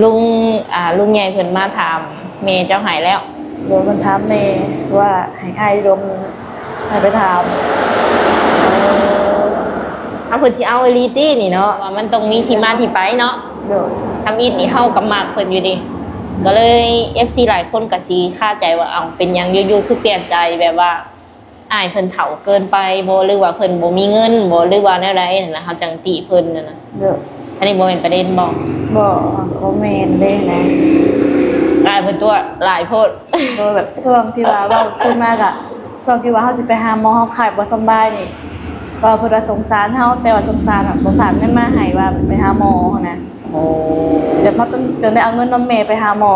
ລຸງ ອ່າ ລຸງໃຫຍ່ເພິ່ນມາຖາມແມ່ເຈົ້າໃຫ້ແລ້ວ. ໂດຍ ເພິ່ນຖາມແມ່ວ່າໃຫ້ອ້າຍດົມໃຫ້ໄປຖາມ. ເອົາ ເພິ່ນຊິເອົາອີ່ຫຼີຕິນີ້ເນາະ ວ່າມັນຕ້ອງມີທີ່ມາທີ່ໄປເນາະ. ໂດຍ ທຳອິດນີ້ເຮົາກໍມັກເພິ່ນຢູ່ເດ ກໍເລີຍ ເອັຟຊີ ຫຼາຍຄົນກໍຊິຄາໃຈວ່າ ເອົ້າ ເປັນຫຍັງຢູ່ໆຄືປ່ຽນໃຈ ແບບວ່າ ອ້າຍເພິ່ນເຖົ້າເກີນໄປບໍ່ ຫຼືວ່າເພິ່ນບໍ່ມີເງິນບໍ່ ຫຼືວ່າແນວໃດຫັ້ນນະ ເຮົາຈັ່ງຕິເພິ່ນຫັ້ນນະ. ໂດຍ ອັນນີ້ບໍ່ແມ່ນປະເດັນບໍ່? ບໍ່ ບໍ່ແມ່ນເດ້ນະ ອ້າຍເພິ່ນຕົວະຫຼາຍໂພດ. ໂດຍ ແບບຊ່ວງທີ່ວ່າເວົ້າຂຶ້ນມາກະ ຊ່ວງທີ່ວ່າເຮົາຊິໄປຫາໝໍ ເຮົາໄຂ້ບໍ່ສຳບາຍນີ້ ເວົ້າເພິ່ນວ່າສົງສານເຮົາ ແຕ່ວ່າສົງສານແບບບໍ່ຝາກເງິນມາໃຫ້ວ່າໄປຫາໝໍຫັ້ນນະ. ໂອ້ ແບບເຮົາຕ້ອງ ຕ້ອງໄດ້ເອົາເງິນນຳແມ່ໄປຫາໝໍ.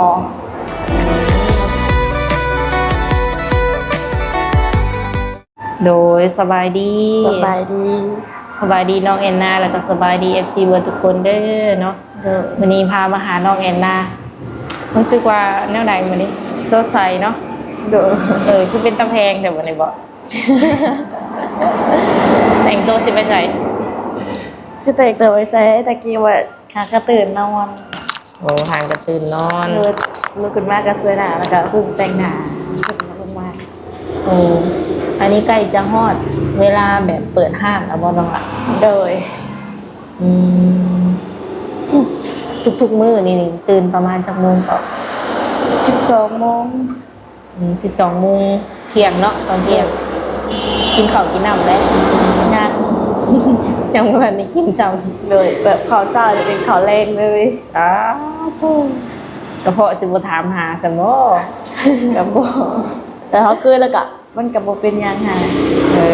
ໂດຍ ສະບາຍດີ. ສະບາຍດີ. ສະບາຍດີນ້ອງແອນນາ ແລ້ວກໍສະບາຍດີ ເອັຟຊີ ເບິດທຸກຄົນເດີເນາະ. ໂດຍ ມື້ນີ້ພາມາຫານ້ອງແອນນາ ຮູ້ສຶກວ່າແນວໃດມື້ນີ້? ສົດໃສເນາະ. ໂດຍ ເອີ ຄືເປັນຕາແພງແທ້ມື້ນີ້ບໍ? ແຕ່ງໂຕຊິໄປໃສ? ຊິແຕ່ງໂຕໄປໃສ? ຕະກີ້ວ່າຫາກະຕື່ນນອນ. ໂອ້ ຫາກະຕື່ນນອນ. ເອີ ລຸກຂຶ້ນມາກໍຊ່ວຍໜ້າ ແລ້ວກໍຫຸ້ມແຕ່ງໜ້າ ຂຶ້ນມາລົງມາ. ໂອ້ ອັນນີ້ໃກ້ຈະຮອດເວລາແບບເປີດຮ້ານແລ້ວບໍ່ນ້ອງລະ? ໂດຍ. ອືມ ທຸກໆມື້ນີ້ ຕື່ນປະມານຈັກໂມງເກາະ? ສິບສອງໂມງ. ອືມ ສິບສອງໂມງ ທ່ຽງເນາະ ຕອນທ່ຽງ. ໂດຍ ກິນເຂົ້າກິນນ້ຳແລ້ວ? ຍັງ ຍັງບໍ່ທັນໄດ້ກິນຊ້ຳ. ໂດຍ ແບບເຂົ້າເຊົ້າຈະເປັນເຂົ້າແລງເລີຍ. ອ້າໂທ້ ກະເພາະຊິບໍ່ຖາມຫາຊັ້ນບໍ? ກະບໍ່ ແຕ່ເຮົາເຄີຍແລ້ວກະ ມັນກະບໍ່ເປັນຫຍັງຫັ້ນ. ເອີ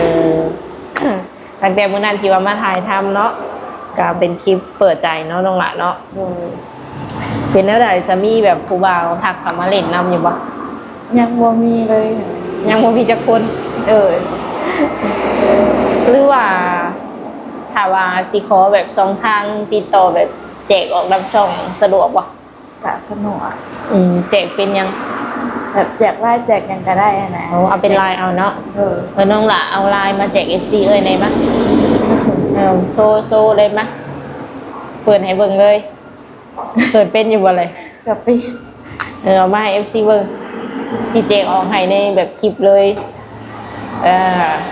ຕັ້ງແຕ່ມື້ນັ້ນທີ່ວ່າມາຖ່າຍທຳເນາະ ກະເປັນຄລິບເປີດໃຈເນາະນ້ອງຫຼ້າເນາະ. ໂດຍ ເປັນແນວໃດຊະ ມີແບບຜູ້ບ່າວທັກເຂົ້າມາຫຼິ້ນນຳຢູ່ບໍ່? ຍັງບໍ່ມີເລີຍ. ຍັງບໍ່ມີຈັກຄົນ. ໂດຍ ຫຼືວ່າຖ້າວ່າຊິຂໍແບບຊ່ອງທາງຕິດຕໍ່ ແບບແຈກອອກນຳຊ່ອງ ສະດວກບໍ່? ກະສະດວກ. ອືມ ແຈກເປັນຫຍັງ? ແບບແຈກ LINE ແຈກຫຍັງກະໄດ້ຫັ້ນນະ. ໂອ້ ເອົາເປັນ LINE ເອົາເນາະ. ເອີ ເອີ ນ້ອງຫຼ້າເອົາ LINE ມາແຈກ ເອັຟຊີ ເອີຍແດ່ມາ. ເອີ ໂຊ ໂຊເລີຍມາ ເປີດໃຫ້ເບິ່ງເລີຍ. ເປີດເປັນຢູ່ບໍ່ເລີຍ? ກະປິດ. ເອີ ເອົາມາໃຫ້ ເອັຟຊີ ເບິ່ງ ຊິແຈກອອກໃຫ້ໃນແບບຄລິບເລີຍ. ເອີ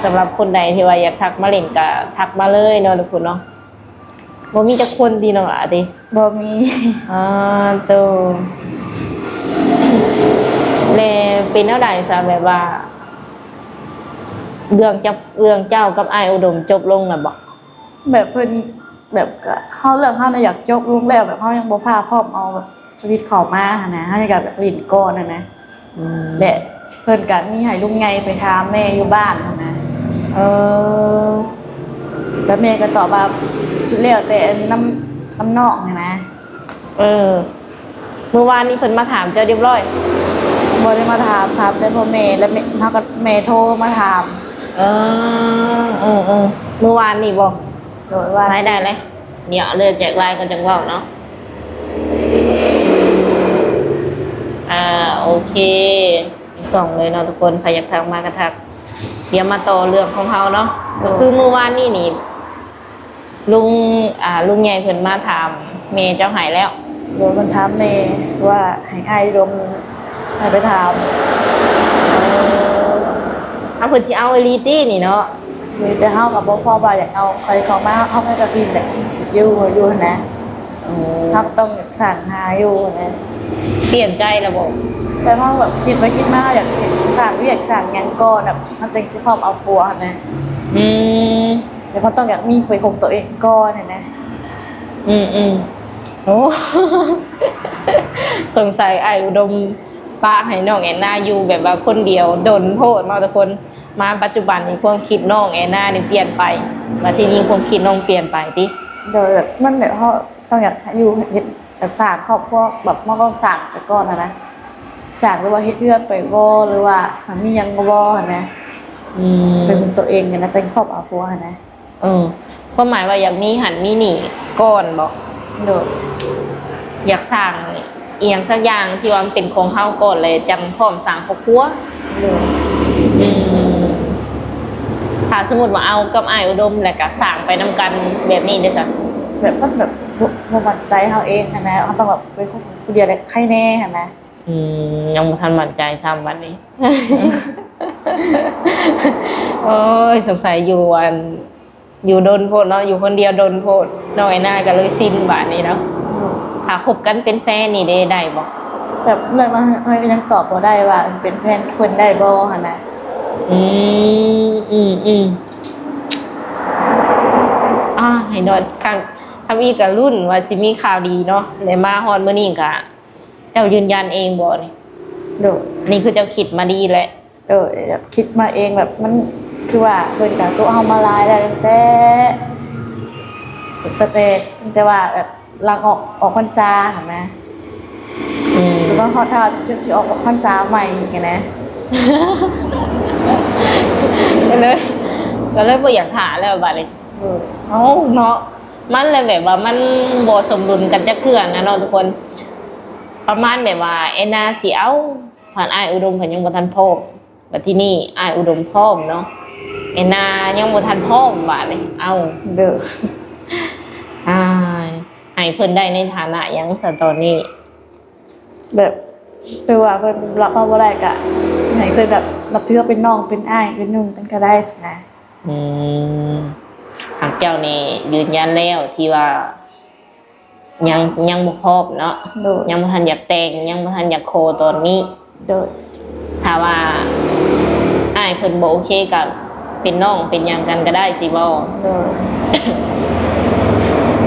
ສຳລັບຄົນໃດທີ່ວ່າຢາກທັກມາຫຼິ້ນກະທັກມາເລີຍເນາະທຸກຄົນເນາະ. ບໍ່ມີຈັກຄົນຕິນ້ອງຫຼ້າຕິ? ບໍ່ມີ. ອາ ໂຕ ແລະ ເປັນແນວໃດຊະ ແບບວ່າເລື່ອງເຈົ້າ ເລື່ອງເຈົ້າກັບອ້າຍອຸດົມຈົບລົງແລ້ວບໍ່? ແບບເພິ່ນ ແບບກະ ເຮົາ ເລື່ອງເຮົານະຢາກຈົບລົງແລ້ວ ແບບເຮົາຍັງບໍ່ພ້າພ້ອມເອົາແບບ ສະວິດເຂົ້າມາຫັ້ນນະ ເຮົາກໍແບບຫຼິ້ນກ່ອນຫັ້ນນະ. ອືມ ແລະ ເພິ່ນກໍມີໃຫ້ລຸງໃຫຍ່ໄປຖາມແມ່ຢູ່ບ້ານຫັ້ນນະ. ເອີ ແລ້ວແມ່ກໍຕອບວ່າ ສຸດແລ້ວແຕ່ນຳ ນຳນ້ອງຫັ້ນນະ. ເອີ ມື້ວານນີ້ເພິ່ນມາຖາມເຈົ້າຮຽບຮ້ອຍ? ບໍ່ໄດ້ມາຖາມ ຖາມແຕ່ພໍ່ແມ່ ແລ້ວແມ່ ເຮົາກໍ ແມ່ໂທມາຖາມ. ເອີ ເອີ ເອີ ມື້ວານນີ້ບໍ? ໂດຍ ວ່າ ສາຍໃດແຫຼະ? ດຽວເລື່ອງແຈກ LINE ກ່ອນຈັ່ງເວົ້າເນາະ. ອ່າ ໂອເຄ ສອງເລີຍເນາະທຸກຄົນ ໃຜຢາກທັກມາກໍທັກ. ດຽວມາຕໍ່ເລື່ອງຂອງເຮົາເນາະ. ໂດຍ ກໍຄືມື້ວານນີ້ນີ້ ລຸງ ອ່າ ລຸງໃຫຍ່ເພິ່ນມາຖາມແມ່ເຈົ້າໃຫ້ແລ້ວ. ໂດຍ ເພິ່ນຖາມແມ່ວ່າໃຫ້ອ້າຍດົມໃຫ້ໄປຖາມ. ເອີ ເອົາ ເພິ່ນຊິເອົາອີ່ຫຼີຕິນີ້ເນາະ. ໂດຍ ແຕ່ເຮົາກໍບໍ່ພ້ອມວ່າຢາກເອົາໃຜເຂົ້າມາ ເຮົາກໍຍັງຢາກຢູ່ ຢູ່ຫັ້ນນະ. ໂອ້ ເຮົາກໍຕ້ອງສ້າງຫາຢູ່ຫັ້ນນະ. ປ່ຽນໃຈແລ້ວບໍ? ແຕ່ເຮົາແບບຄິດໄປຄິດມາ ເຮົາຢາກເຮັດ ສ້າງວຽກສ້າງຫຍັງກ່ອນ ແບບເຮົາຈັ່ງຊິພ້ອມເອົາຜົວຫັ້ນນະ. ອືມ ແຕ່ເຮົາຕ້ອງຢາກມີເປັນຂອງຕົວເອງກ່ອນຫັ້ນນະ. ອືມໆ ໂອ້ ສົງໄສອ້າຍອຸດົມປະໃຫ້ນ້ອງແອນນາຢູ່ແບບວ່າຄົນດຽວດົນໂພດເນາະທຸກຄົນ. ມາປັດຈຸບັນນີ້ຄວາມຄິດນ້ອງແອນນານີ້ປ່ຽນໄປ ບັດທີນີ້ຄວາມຄິດນ້ອງປ່ຽນໄປຕິ? ໂດຍ ແບບມັນແບບເຮົາຕ້ອງຢາກຢູ່ເຮັດ ແບບສ້າງຄອບຄົວ ແບບເຮົາກໍສ້າງໄປກ່ອນຫັ້ນນະ ສ້າງ ຫຼືວ່າເຮັດເຮືອນໄປບໍ່ ຫຼືວ່າມີຫຍັງບໍ່ຫັ້ນນະ. ອືມ ເປັນຕົວເອງຫັ້ນນະ ເປັນຄອບເອົາຜົວຫັ້ນນະ. ເອີ ຄວາມໝາຍວ່າຢາກມີຫັ້ນມີນີ້ກ່ອນບໍ? ໂດຍ ຢາກສ້າງອີ່ຫຍັງສັກຢ່າງທີ່ວ່າມັນເປັນຂອງເຮົາກ່ອນ ແລ້ວຈັ່ງພ້ອມສ້າງຄອບຄົວ. ໂດຍ ອືມ ຖ້າສົມມຸດວ່າເອົາກັບອ້າຍອຸດົມ ແລ້ວກະສ້າງໄປນຳກັນແບບນີ້ເດ້ຊະ? ແບບມັນແບບ ບໍ່ ບໍ່ໝັ້ນໃຈເຮົາເອງຫັ້ນນະ ເຮົາຕ້ອງແບບເປັນຄົນຜູ້ດຽວແຫຼະໄຄແນ່ຫັ້ນນະ. ອືມ ຍັງບໍ່ທັນໝັ້ນໃຈຊ້ຳບັດນີ້. ໂອ້ຍ ສົງໄສຢູ່ອັນ ຢູ່ດົນໂພດເນາະ ຢູ່ຄົນດຽວດົນໂພດ ນ້ອງແອນນາກໍເລີຍຊິນບາດນີ້ເນາະ. ຖ້າຄົບກັນເປັນແຟນນີ້ເດ້ ໄດ້ບໍ່? ແບບເລື່ອງນັ້ນເຮົາກໍຍັງຕອບບໍ່ໄດ້ວ່າຊິເປັນແຟນເພິ່ນໄດ້ບໍ່ຫັ້ນນະ. ອືມ ອືມ ອືມ ອ່າ ໃຫ້ນອນ ຄັນ ທຳອີກກໍລຸ້ນວ່າຊິມີຂ່າວດີເນາະ ແລະ ມາຮອດມື້ນີ້ກໍ ເຈົ້າຢືນຢັນເອງບໍ່ນີ້? ໂດຍ ອັນນີ້ຄືເຈົ້າຄິດມາດີແຫຼະ. ໂດຍ ແບບຄິດມາເອງ ແບບມັນຄືວ່າເພິ່ນກໍຕົວະເຮົາມາຫຼາຍແລ້ວ ຕັ້ງແຕ່ ຕັ້ງແຕ່ ຕັ້ງແຕ່ວ່າແບບຫຼັງອອກ ອອກພັນສາຫັ້ນນະ. ອືມ ມາຮອດທ້າວຊິ ຊິອອກພັນສາໃໝ່ຫັ້ນນະ ກໍເລີຍ ກໍເລີຍບໍ່ຢາກຖ້າແລ້ວບາດນີ້. ໂດຍ ເອົ້າເນາະ ມັນແຫຼະ ແບບວ່າມັນບໍ່ສົມດຸນກັນຈັກເທື່ອນະເນາະທຸກຄົນ. ປະມານແບບວ່າແອນນາຊິເອົາ ພັດອ້າຍອຸດົມເພິ່ນຍັງບໍ່ທັນພ້ອມ ບັດທີນີ້ອ້າຍອຸດົມພ້ອມເນາະ ແອນນາຍັງບໍ່ທັນພ້ອມບາດນີ້. ເອົ້າ ເດີ ອ້າຍ ໃຫ້ເພິ່ນໄດ້ໃນຖານະຫຍັງຊະຕອນນີ້? ແບບ ຖືວ່າເພິ່ນຮັບເຮົາບໍ່ໄດ້ ກະໃຫ້ເພິ່ນແບບນັບຖືເຮົາເປັນນ້ອງເປັນອ້າຍເປັນໜຸ່ມກັນກໍໄດ້ຊີ້ນະ. ອືມ ຫາກເຈົ້ານີ້ຢືນຢັນແລ້ວທີ່ວ່າ ຍັງ ຍັງບໍ່ພ້ອມເນາະ. ໂດຍ ຍັງບໍ່ທັນຢາກແຕ່ງ ຍັງບໍ່ທັນຢາກຂໍຕອນນີ້. ໂດຍ ຖ້າວ່າອ້າຍເພິ່ນບໍ່ໂອເຄກໍເປັນນ້ອງເປັນຫຍັງກັນກໍໄດ້ຊິບໍ່? ໂດຍ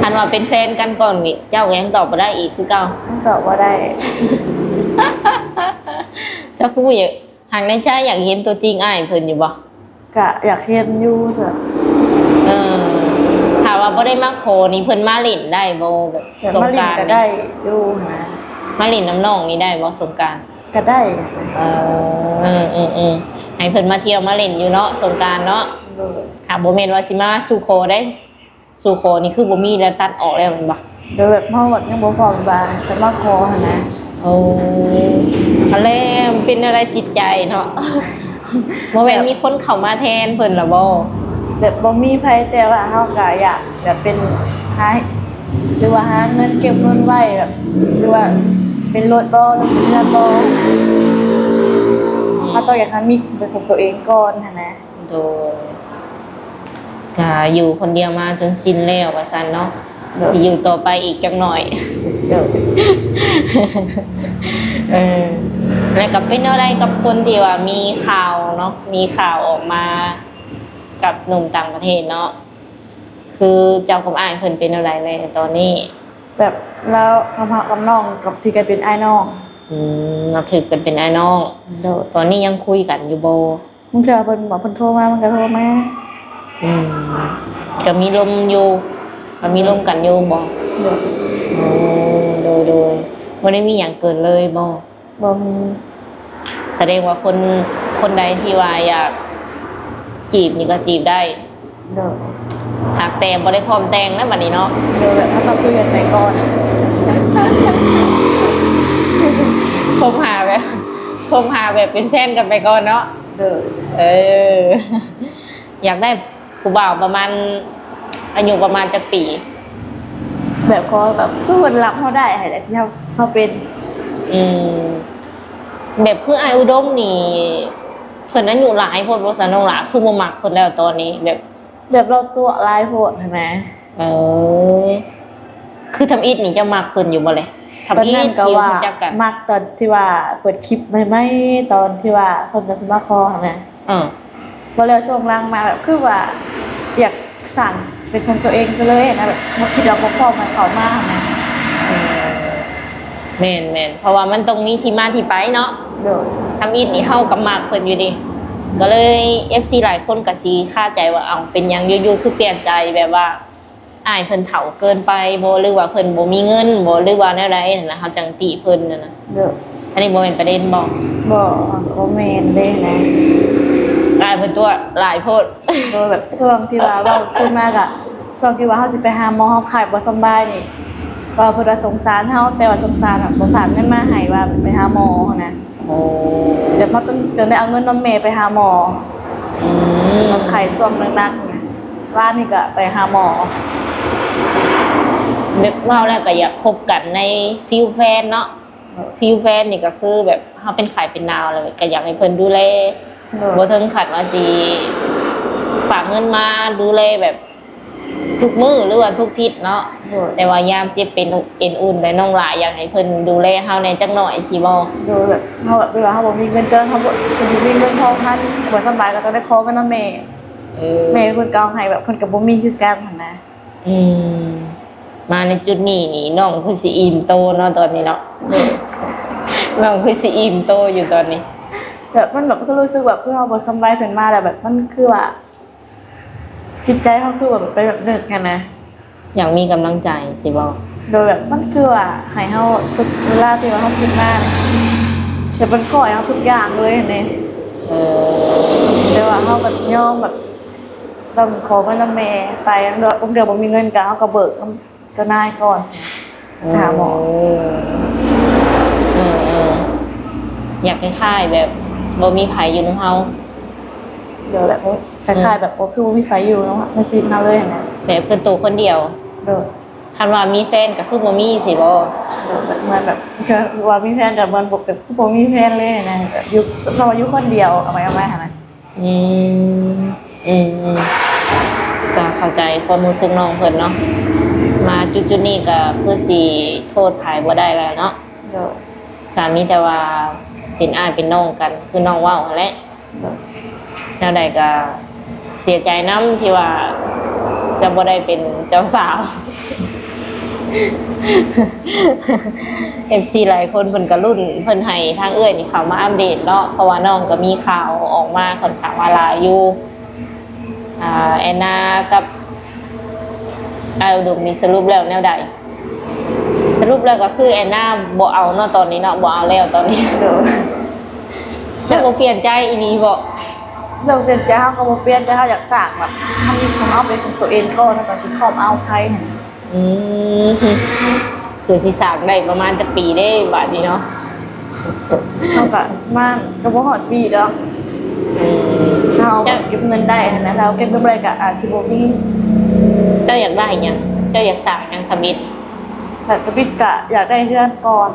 ຄັນວ່າເປັນແຟນກັນກ່ອນນີ້ ເຈົ້າກໍຍັງຕອບບໍ່ໄດ້ອີກຄືເກົ່າ? ຍັງຕອບບໍ່ໄດ້. ເຈົ້າຄືບໍ່ຢາກ ຫາກໃນໃຈຢາກເຫັນຕົວຈິງອ້າຍເພິ່ນຢູ່ບໍ່? ກະຢາກເຫັນຢູ່ເທື່ອ. ເອີ ຖ້າວ່າບໍ່ໄດ້ມາຂໍນີ້ ເພິ່ນມາຫຼິ້ນໄດ້ບໍ່? ແບບ ແບບມາຫຼິ້ນກໍໄດ້ຢູ່ຫັ້ນນະ. ມາຫຼິ້ນນຳນ້ອງນີ້ໄດ້ບໍ່ສົງການ? ກໍໄດ້. ເອີ ເອີ ເອີ ເອີ ໃຫ້ເພິ່ນມາທ່ຽວມາຫຼິ້ນຢູ່ເນາະ ສົງການເນາະ. ໂດຍ ຫາກບໍ່ແມ່ນວ່າຊິມາສູ່ຂໍເດ້. ສູ່ຂໍນີ້ຄືບໍ່ມີແລ້ວ ຕັດອອກແລ້ວແມ່ນບໍ່? ໂດຍ ແບບເຮົາແບບຍັງບໍ່ພ້ອມວ່າຈະມາຂໍຫັ້ນນະ. ໂອ້ ອັນແລະ ເປັນແນວໃດຈິດໃຈເນາະ? ບໍ່ແມ່ນ ແບບ ມີຄົນເຂົ້າມາແທນເພິ່ນລະບໍ່? ແບບບໍ່ມີໃຜ ແຕ່ວ່າເຮົາກໍຢາກແບບເປັນ ຫາ ຫຼືວ່າຫາເງິນ ເກັບເງິນໄວ້ແບບ ຫຼືວ່າເປັນລົດບໍ່ ຫຼືເປັນເຮືອນບໍ່ ເຮົາຕ້ອງຢາກໃຫ້ມີເປັນຂອງຕົວເອງກ່ອນຫັ້ນນະ. ໂດຍ ກະຢູ່ຄົນດຽວມາຈົນຊິນແລ້ວວ່າຊັ້ນເນາະ. ໂດຍ ຊິຢູ່ຕໍ່ໄປອີກຈັກໜ້ອຍ. ໂດຍ ເອີ ແລ້ວກໍເປັນແນວໃດກັບຄົນທີ່ວ່າມີຂ່າວເນາະ ມີຂ່າວອອກມາກັບໜຸ່ມຕ່າງປະເທດເນາະ? ຄືເຈົ້າກັບອ້າຍເພິ່ນເປັນແນວໃດແດ່ຕອນນີ້? ແບບລາວຮັບເຮົາກັບນ້ອງ ກັບທີ່ກັນເປັນອ້າຍນ້ອງ. ອືມ ນັບຖືກັນເປັນອ້າຍນ້ອງ. ໂດຍ ຕອນນີ້ຍັງຄຸຍກັນຢູ່ບໍ່? ບາງເທື່ອເພິ່ນບອກເພິ່ນໂທມາ ມັນກໍໂທມາ. ອືມ ກໍມີລົມຢູ່ ກໍມີລົມກັນຢູ່ບໍ່? ໂດຍ ໂອ້ ໂດຍ ໂດຍ ບໍ່ໄດ້ມີຫຍັງເກີນເລີຍບໍ່? ບໍ່ມີ. ສະແດງວ່າຄົນ ຄົນໃດທີ່ວ່າຢາກຈີບນີ້ກໍຈີບໄດ້. ໂດຍ ຫາກແຕ່ບໍ່ໄດ້ພ້ອມແຕ່ງນະບັດນີ້ເນາະ. ໂດຍ ແບບເຮົາຕ້ອງຄຸຍກັນໄປກ່ອນ ຄົບຫາແບບ ຄົບຫາແບບເປັນແຟນກັນໄປກ່ອນເນາະ. ໂດຍ ເອີ ຢາກໄດ້ຜູ້ບ່າວປະມານ ອາຍຸປະມານຈັກປີ? ແບບຂໍແບບຄືເພິ່ນຮັບເຮົາໄດ້ຫັ້ນແຫຼະ ທີ່ເຮົາ ເຮົາເປັນ. ອືມ ແບບຄືອ້າຍອຸດົມນີ້ ເພິ່ນອາຍຸຫຼາຍໂພດບໍ່ຊະນ້ອງຫຼ້າ? ຄືບໍ່ມັກເພິ່ນແລ້ວຕອນນີ້ ແບບ ແບບລາວຕົວະຫຼາຍໂພດຫັ້ນນະ. ເອີ ຄືທຳອິດນີ້ເຈົ້າມັກເພິ່ນຢູ່ບໍ່ແລະ? ທຳອິດທີ່ຮູ້ຈັກກັນ ມັກຕອນທີ່ວ່າເປີດຄລິບໃໝ່ໆ ຕອນທີ່ວ່າເພິ່ນກໍຊິມາຂໍຫັ້ນນະ. ເອີ ບໍ່ແລ້ວຊ່ວງຫຼັງມາແບບຄືວ່າຢາກສ້າງເປັນຂອງຕົວເອງໄປເລີຍນະ ແບບບໍ່ຄິດວ່າບໍ່ພ້ອມໃຫ້ເຂົ້າມາຫັ້ນນະ. ເອີ ແມ່ນໆ ເພາະວ່າມັນຕ້ອງມີທີ່ມາທີ່ໄປເນາະ. ໂດຍ ທຳອິດນີ້ເຮົາກໍມັກເພິ່ນຢູ່ເດ ກໍເລີຍ ເອັຟຊີ ຫຼາຍຄົນກໍຊິຄາໃຈວ່າ ເອົ້າ ເປັນຫຍັງຢູ່ໆຄືປ່ຽນໃຈ ແບບວ່າອ້າຍເພິ່ນເຖົ້າເກີນໄປບໍ່ ຫຼືວ່າເພິ່ນບໍ່ມີເງິນບໍ່ ຫຼືວ່າແນວໃດຫັ້ນນະ ເຮົາຈັ່ງຕິເພິ່ນຫັ້ນນະ. ໂດຍ ອັນນີ້ບໍ່ແມ່ນປະເດັນບໍ່? ບໍ່ ບໍ່ແມ່ນເດ້ນະ ອ້າຍເພິ່ນຕົວະຫຼາຍໂພດ. ໂດຍ ແບບຊ່ວງທີ່ວ່າເວົ້າຂຶ້ນມາກະ ຊ່ວງທີ່ວ່າເຮົາຊິໄປຫາໝໍ ເຮົາໄຂ້ບໍ່ສຳບາຍນີ້ ວ່າເພິ່ນວ່າສົງສານເຮົາ ແຕ່ວ່າສົງສານແບບບໍ່ຝາກເງິນມາໃຫ້ວ່າໄປຫາໝໍຫັ້ນນະ. ໂອ້ ແບບເຮົາຕ້ອງ ຕ້ອງໄດ້ເອົາເງິນນຳແມ່ໄປຫາໝໍ. ອືມ ຕອນໄຂ້ຊ່ວງໜັກໆ ວານນີ້ກໍໄປຫາໝໍ. ແບບເວົ້າແລ້ວກໍຢາກຄົບກັນໃນຟີລແຟນເນາະ. ໂດຍ ຟີລແຟນນີ້ກໍຄືແບບເຮົາເປັນໄຂ້ເປັນໜາວແລ້ວ ກໍຢາກໃຫ້ເພິ່ນດູແລ ໂດຍ ບໍ່ເຖິງຂັ້ນວ່າຊິຝາກເງິນມາດູແລແບບທຸກມື້ ຫຼືວ່າທຸກທິດເນາະ. ໂດຍ ແຕ່ວ່າຍາມເຈັບເປັນເອັນອຸ່ນແລະ ນ້ອງຫຼ້າຢາກໃຫ້ເພິ່ນດູແລເຮົາແດ່ຈັກໜ້ອຍຊີ້ບໍ່? ໂດຍ ແບບເຮົາ ແບບເວລາເຮົາບໍ່ມີເງິນ ຕອນເຮົາບໍ່ ບໍ່ມີເງິນພໍພັນ ບໍ່ສະບາຍ ກໍຕ້ອງໄດ້ຂໍເງິນນຳແມ່. ເອີ ແມ່ເພິ່ນກໍເອົາໃຫ້ ແບບເພິ່ນກໍບໍ່ມີຄືກັນຫັ້ນນະ. ອືມ ມາໃນຈຸດນີ້ນີ້ ນ້ອງຄືຊິອີ່ມໂຕເນາະຕອນນີ້ເນາະ. ໂດຍ ນ້ອງຄືຊິອີ່ມໂຕຢູ່ຕອນນີ້. ແບບມັນແບບ ຄືຮູ້ສຶກແບບ ຄືເຮົາບໍ່ສະບາຍຂຶ້ນມາແລ້ວ ແບບມັນຄືວ່າ ຈິດໃຈເຮົາຄືວ່າແບບໄປແບບນຶກຫັ້ນນະ. ຢາກມີກຳລັງໃຈຊີ້ບໍ່? ໂດຍ ແບບມັນຄືວ່າໃຫ້ເຮົາ ທຸກເວລາທີ່ວ່າເຮົາຄິດມາ ແບບມັນຊ່ອຍເຮົາທຸກຢ່າງເລີຍຫັ້ນເດ. ເອີ ແຕ່ວ່າເຮົາກໍຍອມແບບ ຕ້ອງຂໍເງິນນຳແມ່ໄປ ບາງເທື່ອບໍ່ມີເງິນກໍ ເຮົາກໍເບີກນຳເຈົ້ານາຍກ່ອນ ເອີ ຫາໝໍ. ເອີ ເອີ ຢາກຄ້າຍໆແບບບໍ່ມີໃຜຢູ່ນຳເຮົາ. ໂດຍ ແບບຄ້າຍໆແບບບໍ່ ຄືບໍ່ມີໃຜຢູ່ນຳ ໃນຊີວິດເຮົາເລີຍຫັ້ນນະ. ແບບຄືໂຕຄົນດຽວ. ໂດຍ ຄັນວ່າມີແຟນກໍຄືບໍ່ມີຊີ້ບໍ່? ໂດຍ ແບບເໝືອນແບບ ຄືວ່າມີແຟນກໍເໝືອນບໍ່ ແບບຄືບໍ່ມີແຟນເລີຍຫັ້ນນະ ແບບຢູ່ ເຮົາຢູ່ຄົນດຽວ ເອົາໄວ້ ເອົາໄວ້ຫັ້ນນະ. ອືມ ອືມ ອືມ ກໍເຂົ້າໃຈຄວາມຮູ້ສຶກນ້ອງເພິ່ນເນາະ. ມາຈຸດໆນີ້ກໍຄືຊິໂທດໃຜບໍ່ໄດ້ແລ້ວເນາະ. ໂດຍ ກໍມີແຕ່ວ່າເປັນອ້າຍເປັນນ້ອງກັນ ຄືນ້ອງເວົ້າຫັ້ນແຫຼະ. ໂດຍ ແນວໃດກໍເສຍໃຈນຳທີ່ວ່າຈະບໍ່ໄດ້ເປັນເຈົ້າສາວ. ເອັຟຊີຫຼາຍຄົນເພິ່ນກໍລຸ້ນ ເພິ່ນໃຫ້ທາງເອື້ອຍນີ້ເຂົ້າມາອັບເດດເນາະ ເພາະວ່ານ້ອງກໍມີຂ່າວອອກມາຂ້ອນຂ້າງວ່າຫຼາຍຢູ່. ອ່າ ແອນນາກັບອ້າຍອຸດົມນີ້ສະຫຼຸບແລ້ວແນວໃດ? ສະຫຼຸບແລ້ວກໍຄືແອນນາບໍ່ເອົາເນາະຕອນນີ້ເນາະ ບໍ່ເອົາແລ້ວຕອນນີ້. ໂດຍ ເຈົ້າບໍ່ປ່ຽນໃຈອີ່ຫຼີບໍ່? ເລື່ອງປ່ຽນໃຈເຮົາກໍບໍ່ປ່ຽນ ແຕ່ເຮົາຢາກສ້າງແບບ ເຮົາມີຂອງເຮົາເປັນຂອງຕົວເອງກ່ອນ ແລ້ວກໍຊິຄອບເອົາໃຜຫັ້ນ. ອືມ ຄືຊິສ້າງໄດ້ປະມານຈັກປີເດ້ບາດນີ້ເນາະ? ເຮົາກະ ມາ ກະບໍ່ຮອດປີດອກ. ອືມ ເຮົາເກັບເງິນໄດ້ຫັ້ນນະ ຖ້າເຮົາເກັບເງິນບໍ່ໄດ້ກະອາດຊິບໍ່ມີ. ເຈົ້າຢາກໄດ້ຫຍັງ? ເຈົ້າຢາກສ້າງຫຍັງທຳອິດ? ແບບທຳອິດກະຢາກໄດ້ເຮືອນກ່ອນ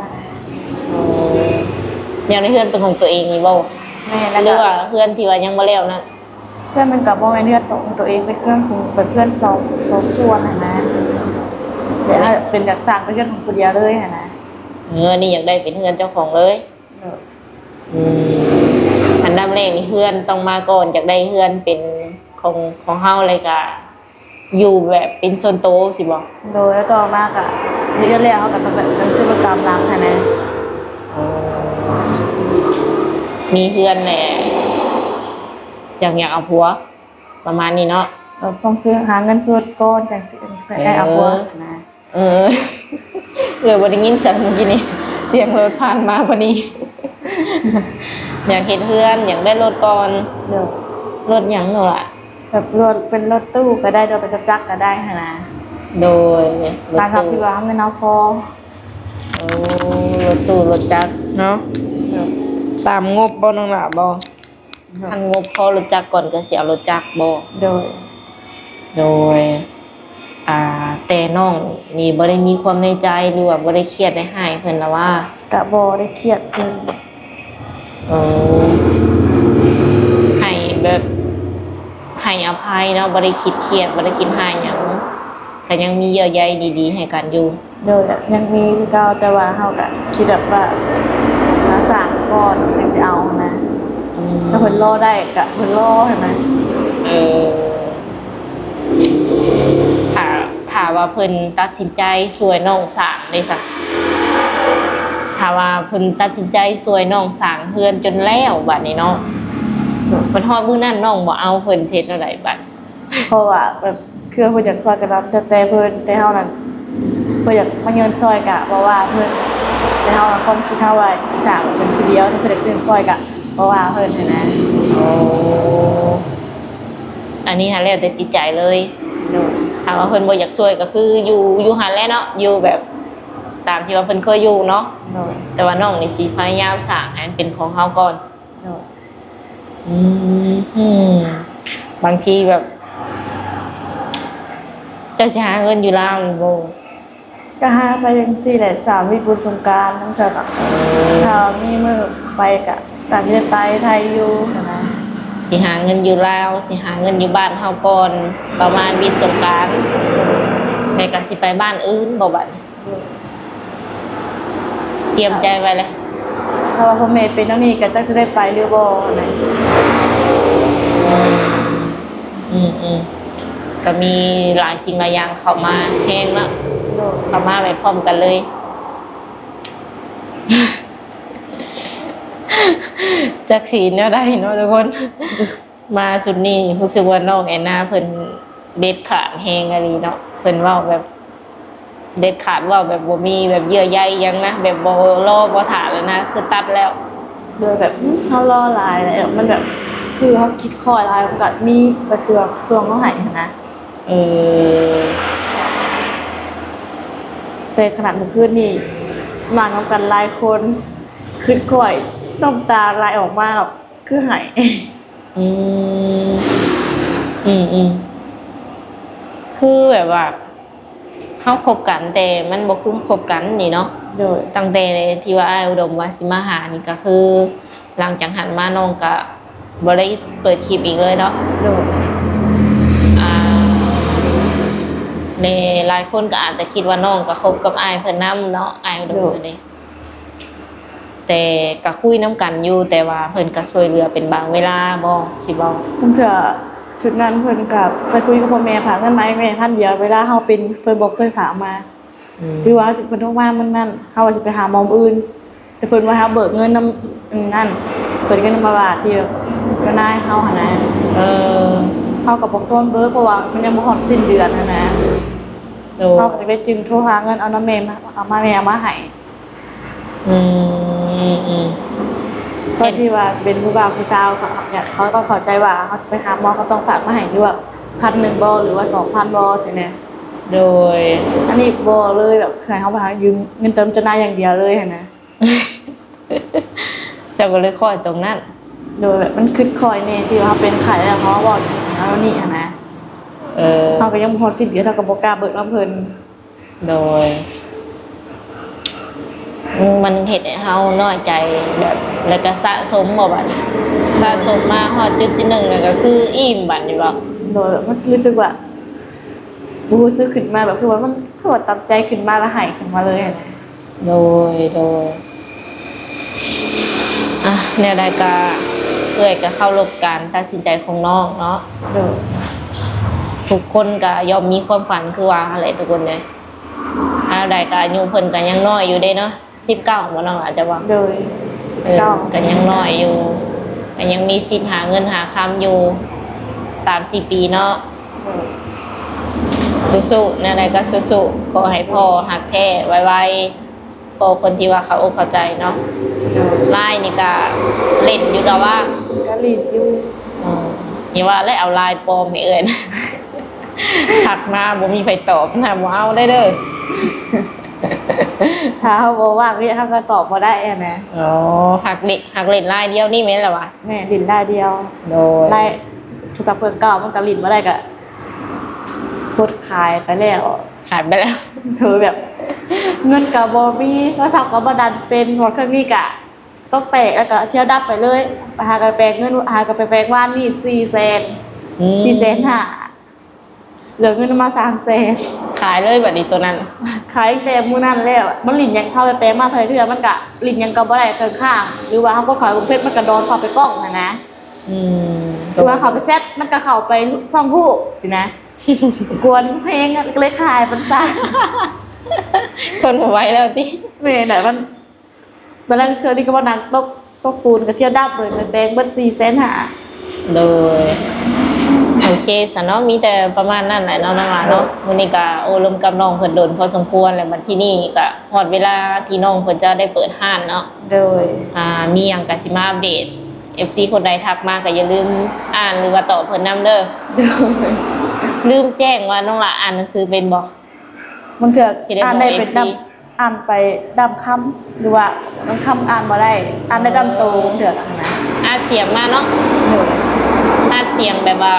ຫັ້ນນະ. ອໍ ຢາກໄດ້ເຮືອນເປັນຂອງຕົວເອງນີ້ບໍ່? ແມ່ນ ຫຼືວ່າເຮືອນທີ່ວ່າຍັງບໍ່ແລ້ວນັ້ນ? ເຮືອນມັນກໍບໍ່ແມ່ນເຮືອນຂອງຕົວເອງ ເປັນເຮືອນຂອງ ເປັນເຮືອນສອງ ສອງສ່ວນຫັ້ນນະ. ແບບເປັນ ຢາກສ້າງເປັນເຮືອນຂອງຜູ້ດຽວເລີຍຫັ້ນນະ. ເອີ ອັນນີ້ຢາກໄດ້ເປັນເຮືອນເຈົ້າຂອງເລີຍ. ໂດຍ ອືມ ອັນດັບແລກນີ້ເຮືອນຕ້ອງມາກ່ອນ ຢາກໄດ້ເຮືອນເປັນຂອງ ຂອງເຮົາ ແລ້ວກະຢູ່ແບບເປັນສ່ວນໂຕຊີ້ບໍ່? ໂດຍ ແລ້ວຕໍ່ມາກະເຮັດເຮືອນແລ້ວ ເຮົາກະຕ້ອງໄດ້ຊື້ລົດຕາມຫຼັງຫັ້ນນະ. ອໍ ມີເຮືອນແລ້ວ ຈັ່ງຢາກເອົາຜົວ ປະມານນີ້ເນາະ. ເອີ ຕ້ອງຊື້ ຫາເງິນສົດກ່ອນ ຈັ່ງຊິໄດ້ເອົາຜົວຫັ້ນນະ. ເອີ ເອື້ອຍບໍ່ໄດ້ຍິນຊັ້ນເມື່ອກີ້ນີ້ ສຽງລົດຜ່ານມາພໍດີ. ຢາກເຮັດເຮືອນ ຢາກໄດ້ລົດກ່ອນ. ໂດຍ ລົດຫຍັງເນາະລະ? ແບບລົດ ເປັນລົດຕູ້ກໍໄດ້ ໂດຍ ເປັນລົດຈັກກໍໄດ້ຫັ້ນນະ. ໂດຍ ຕາມທີ່ວ່າເງິນເຮົາພໍ. ໂອ້ ລົດຕູ້ລົດຈັກເນາະ. ໂດຍ ຕາມງົບບໍ່ນ້ອງຫຼ້າບໍ່? ໂດຍ ຄັນງົບພໍລົດຈັກກ່ອນກໍຊິເອົາລົດຈັກບໍ່? ໂດຍ ໂດຍ ອ່າ ແຕ່ນ້ອງນີ້ບໍ່ໄດ້ມີຄວາມໃນໃຈ ຫຼືວ່າບໍ່ໄດ້ຄຽດໄດ້ຮ້າຍເພິ່ນລະວ່າ? ກະບໍ່ໄດ້ຄຽດເພິ່ນ. ເອີ ໃຫ້ແບບ ໃຫ້ອະໄພເນາະ ບໍ່ໄດ້ຄິດຄຽດ ບໍ່ໄດ້ຄິດຮ້າຍຫຍັງ ກໍຍັງມີເຍື່ອໃຍດີໆໃຫ້ກັນຢູ່. ໂດຍ ຍັງມີຄືເກົ່າ ແຕ່ວ່າເຮົາກະຄິດແບບວ່າມາສ້າງກ່ອນຈັ່ງຊິເອົາຫັ້ນນະ. ອືມ ຖ້າເພິ່ນລໍໄດ້ກະເພິ່ນລໍຫັ້ນນະ. ເອີ ຖ້າ ຖ້າວ່າເພິ່ນຕັດສິນໃຈຊ່ວຍນ້ອງສ້າງເດ້ຊະ? ຖ້າວ່າເພິ່ນຕັດສິນໃຈຊ່ວຍນ້ອງສ້າງເຮືອນຈົນແລ້ວບາດນີ້ເນາະ ໂດຍ ບັດຮອດມື້ນັ້ນນ້ອງບໍ່ເອົາເພິ່ນ ຊິເຮັດແນວໃດບາດ? ເພາະວ່າແບບ ຄືເພິ່ນຢາກຊ່ອຍກໍແລ້ວແຕ່ເພິ່ນ ແຕ່ເຮົານັ້ນ ເພິ່ນຢາກມາຍື່ນຊ່ອຍກະບໍ່ວ່າເພິ່ນ ແຕ່ເຮົານະ ຄວາມຄິດເຮົາວ່າຊິສ້າງເປັນຜູ້ດຽວ ເພິ່ນຢາກຍື່ນຊ່ອຍກະບໍ່ວ່າເພິ່ນຫັ້ນນະ. ໂອ້ ອັນນີ້ຫັ້ນແລ້ວແຕ່ຈິດໃຈເລີຍ. ໂດຍ ຖ້າວ່າເພິ່ນບໍ່ຢາກຊ່ວຍກໍຄືຢູ່ ຢູ່ຫັ້ນແຫຼະເນາະ ຢູ່ແບບຕາມທີ່ວ່າເພິ່ນເຄີຍຢູ່ເນາະ. ໂດຍ ແຕ່ວ່ານ້ອງນີ້ຊິພະຍາຍາມສ້າງໃຫ້ມັນເປັນຂອງເຮົາກ່ອນ. ໂດຍ ອືມ ບາງທີແບບ ເຈົ້າຊິຫາເງິນຢູ່ລາວນີ້ບໍ່? ກໍຫາໄປຈັ່ງຊີ້ແຫຼະ ສາມວິດບຸນສົງການ ລາງເທື່ອກໍ ເອີ ຖ້າມີມື້ໄປກໍ ກໍຊິໄດ້ໄປໄທຢູ່ຫັ້ນນະ. ຊິຫາເງິນຢູ່ລາວ ຊິຫາເງິນຢູ່ບ້ານເຮົາກ່ອນ ປະມານວິດສົງການ ແລ້ວກໍຊິໄປບ້ານອື່ນບໍ່ບັດນີ້? ຕຽມໃຈໄວ້ແລ້ວ ຖ້າວ່າພໍ່ແມ່ເປັນແນວນີ້ກໍຈັກຊິໄດ້ໄປຫຼືບໍ່ຫັ້ນນະ. ອືມໆ ກໍມີຫຼາຍສິ່ງຫຼາຍຢ່າງເຂົ້າມາແຮງເນາະ ໂດຍ ເຂົ້າມາໄປພ້ອມກັນເລີຍ. ຈັກຊິແນວໃດເນາະທຸກຄົນ. ມາຊຸດນີ້ຮູ້ສຶກວ່ານ້ອງແອນນາເພິ່ນເດັດຂາດແຮງອີ່ຫຼີເນາະ ເພິ່ນເວົ້າແບບເດັດຂາດ ເວົ້າແບບບໍ່ມີແບບເຍື່ອໃຍຫຍັງນະ ແບບບໍ່ລໍບໍ່ຖ້າແລ້ວນະ ຄືຕັດແລ້ວ. ໂດຍແບບ ອືມ ເຮົາລໍຫຼາຍແລ້ວ ມັນແບບ ຄືເຮົາຄິດຄ່ອຍຫຼາຍ ມັນກໍມີບາງເທື່ອຊ່ວງເຮົາໃຫ້ຫັ້ນນະ. ເອີ ແຕ່ຂະໜາດມື້ຄືນນີ້ ນັ່ງນຳກັນຫຼາຍຄົນ ຄິດຄ່ອຍ ນ້ຳຕາໄຫຼອອກມາ ແບບຄືໄຫ້. ອືມ ອືມໆ ຄືແບບວ່າ ເຮົາຄົບກັນ ແຕ່ມັນບໍ່ຄືຄົບກັນນີ້ເນາະ. ໂດຍ ຕັ້ງແຕ່ທີ່ວ່າອ້າຍອຸດົມວ່າຊິມາຫານີ້ ກໍຄືຫຼັງຈາກຫັ້ນມານ້ອງກໍບໍ່ໄດ້ເປີດຄລິບອີກເລີຍເນາະ. ໂດຍ ອ່າ ແລະ ຫຼາຍຄົນກໍອາດຈະຄິດວ່ານ້ອງກໍຄົບກັບອ້າຍເພິ່ນນຳເນາະ ອ້າຍອຸດົມ ໂດຍ ເພິ່ນເດ້. ແຕ່ກໍຄຸຍນຳກັນຢູ່ ແຕ່ວ່າເພິ່ນກໍຊ່ວຍເຫຼືອເປັນບາງເວລາບໍ່ ຊິເວົ້າ ບາງເທື່ອ ຊຸດນັ້ນເພິ່ນກໍໄປຄຸຍກັບພໍ່ແມ່ ຝາກເງິນມາໃຫ້ແມ່ພັນດຽວ ເວລາເຮົາເປັນ ເພິ່ນບໍ່ເຄີຍຝາກມາ. ອືມ ຫຼືວ່າເພິ່ນໂທມາມື້ນັ້ນ ເຮົາວ່າຊິໄປຫາໝໍມື້ອື່ນ ແຕ່ເພິ່ນວ່າໃຫ້ເຮົາເບີກເງິນນຳອັນນັ້ນ ເບີກເງິນນຳ ແບບວ່າທີ່ເຈົ້ານາຍເຮົາຫັ້ນນະ. ເອີ ເຮົາກໍບໍ່ຄວນເບີກ ເພາະວ່າມັນຍັງບໍ່ຮອດສິ້ນເດືອນຫັ້ນນະ. ໂດຍ ເຮົາກໍຈະໄປຈຶ່ງໂທຫາເງິນເອົານຳແມ່ມາ ເອົາມາ ແມ່ເອົາມາໃຫ້. ອືມ ອືມ ເພາະທີ່ວ່າຊິເປັນຜູ້ບ່າວຜູ້ສາວ ເຂົາ ເຂົາຕ້ອງເຂົ້າໃຈວ່າເຮົາຊິໄປຫາໝໍ ເຂົາຕ້ອງຝາກມາໃຫ້ ຫຼືວ່າພັນໜຶ່ງບໍ່ ຫຼືວ່າສອງພັນບໍ່ຊີ້ນະ. ໂດຍ ອັນນີ້ບໍ່ເລີຍ ແບບໃຫ້ເຮົາໄປຫາຢືມເງິນເຕີມເຈົ້ານາຍຢ່າງດຽວເລີຍຫັ້ນນະ. ເຈົ້າກໍເລີຍຄ່ອຍຕົງນັ້ນ. ໂດຍ ແບບມັນຄິດຄ່ອຍແດ່ ທີ່ວ່າເຮົາເປັນໄຂ້ແລ້ວ ເຮົາເວົ້າແນວນີ້ຫັ້ນນະ. ເອີ ເຮົາກໍຍັງບໍ່ຮອດສິບເດືອນ ເຮົາກໍບໍ່ກ້າເບີກນຳເພິ່ນ. ໂດຍ ອືມ ມັນເຮັດໃຫ້ເຮົານ້ອຍໃຈແບບ ແລ້ວກໍສະສົມບໍ່ບັດນີ້ ສະສົມມາຮອດຈຸດໆໜຶ່ງ ແລ້ວກໍຄືອີ່ມບັດນີ້ບໍ່? ໂດຍ ແບບມັນຮູ້ສຶກວ່າ ບໍ່ຮູ້ສຶກຂຶ້ນມາ ແບບຄືວ່າມັນ ຄືວ່າຕາມໃຈຂຶ້ນມາ ແລ້ວໄຫ້ຂຶ້ນມາເລີຍຫັ້ນນະ. ໂດຍ ໂດຍ ອ່ະ ແນວໃດກະເອື້ອຍກະເຄົາລົບການຕັດສິນໃຈຂອງນ້ອງເນາະ. ໂດຍ ທຸກຄົນກະຍ່ອມມີຄວາມຝັນຄືວ່າຫັ້ນແຫຼະທຸກຄົນເອີຍ. ແນວໃດກະອາຍຸເພິ່ນກະຍັງນ້ອຍຢູ່ເດ້ເນາະ ສິບເກົ້າບໍ່ນ້ອງ ອາດຈະວ່າ. ໂດຍ ສິບເກົ້າ ເອີ ກະຍັງນ້ອຍຢູ່ ກະຍັງມີສິດຫາເງິນຫາຄຳຢູ່ສາມສີ່ປີເນາະ. ໂດຍ ສູ້ໆ ແນວໃດກໍສູ້ໆ ຂໍໃຫ້ພໍ່ຮັກແທ້ໄວໆ ພໍ່ຄົນທີ່ວ່າເຂົ້າອົກເຂົ້າໃຈເນາະ. ໂດຍ LINE ນີ້ກະຫຼິ້ນຢູ່ດອກວ່າ ກະຫຼິ້ນຢູ່. ອືມ ຢ່າວ່າແລ້ວ ເອົາ LINE ປອມໃຫ້ເອື້ອຍນະ ທັກມາບໍ່ມີໃຜຕອບນະ ບໍ່ເອົາໄດ້ເດີ. ຖ້າເຮົາບໍ່ວ່າງວຽກ ເຮົາກໍຕອບບໍ່ໄດ້ຫັ້ນນະ. ອໍ ຮັກເຫຼັ້ນ ຮັກຫຼິ້ນລາຍດຽວນີ້ແມ່ນລະຫວາ? ແມ່ນ ຫຼິ້ນລາຍດຽວ. ໂດຍ ລາຍໂທລະສັບເຄື່ອງເກົ່າມັນກໍຫຼິ້ນບໍ່ໄດ້ ກໍປົດຂາຍໄປແລ້ວ. ຂາຍໄປແລ້ວ. ໂດຍ ແບບເງິນກໍບໍ່ມີ ໂທລະສັບກໍບໍ່ດັນເປັນ ເຄື່ອງນີ້ກະຕົກແຕກ ແລ້ວກໍທ່ຽວດັບໄປເລີຍ. ຫາກໍແປງເງິນ ຫາກໍໄປແປງວານນີ້ ສີ່ແສນ ອືມ ສີ່ແສນຫ້າ ເຫຼືອເງິນມາສາມແສນ. ຂາຍເລີຍບັດນີ້ໂຕນັ້ນ. ຂາຍຕັ້ງແຕ່ມື້ນັ້ນແລ້ວ. ມັນຫຼິ້ນຫຍັງ ເຂົ້າໄປແປງມາເທື່ອ ມັນກະຫຼິ້ນຫຍັງກໍບໍ່ໄດ້ ເທິງຄ້າງ ຫຼືວ່າເຮົາກໍເຂົ້າເຟສ ມັນກະດອນເຂົ້າໄປກ້ອງຫັ້ນນະ. ອືມ ຫຼືວ່າເຂົ້າໄປແຊັດ ມັນກະເຂົ້າໄປຊ່ອງຮູບຊີ້ນະ. ກວນແຮງ ກໍເລີຍຂາຍມັນຊະ. ທົນບໍ່ໄຫວແລ້ວຕິ? ແມ່ນແຫຼະ ມັນ ບາງເທື່ອນີ້ກໍບໍ່ນັ່ງຕົກ ຕົກປູນກໍທ່ຽວດັບເລີຍ ໄປແປງເບິດສີ່ແສນຫ້າ. ໂດຍ ໂອເຄຊະເນາະ ມີແຕ່ປະມານນັ້ນແຫຼະເນາະ ນ້ອງຫຼ້າເນາະ. ໂດຍ ມື້ນີ້ກໍໂອ້ລົມກັບນ້ອງເພິ່ນດົນພໍສົມຄວນແລ້ວ ບັດທີນີ້ກໍຮອດເວລາທີ່ນ້ອງເພິ່ນຈະໄດ້ເປີດຮ້ານເນາະ. ໂດຍ ອ່າ ມີຫຍັງກໍຊິມາອັບເດດ ເອັຟຊີຄົນໃດທັກມາກໍຢ່າລືມອ່ານ ຫຼືວ່າຕອບເພິ່ນນຳເດີ. ໂດຍ ລືມແຈ້ງວ່ານ້ອງຫຼ້າອ່ານໜັງສືເປັນບໍ່? ບາງເທື່ອອ່ານໄດ້ເປັນດຳ ອ່ານໄປດຳຄຳ ຫຼືວ່າດຳຄຳອ່ານບໍ່ໄດ້ ອ່ານໄດ້ດຳໂຕ ບາງເທື່ອຫັ້ນນະ. ອັດສຽງມາເນາະ. ໂດຍ ອັດສຽງແບບວ່າ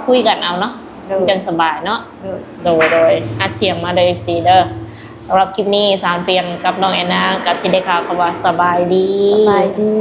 ຄຸຍກັນເອົາເນາະ. ໂດຍ ຈັ່ງສະບາຍເນາະ. ໂດຍ ໂດຍ ໂດຍ ອັດສຽງມາເດີ ເອັຟຊີເດີ. ສຳລັບຄລິບນີ້ ສາວແອນປຽງກັບນ້ອງແອນນາກໍຊິໄດ້ກ່າວຄຳວ່າສະບາຍດີ. ສະບາຍດີ.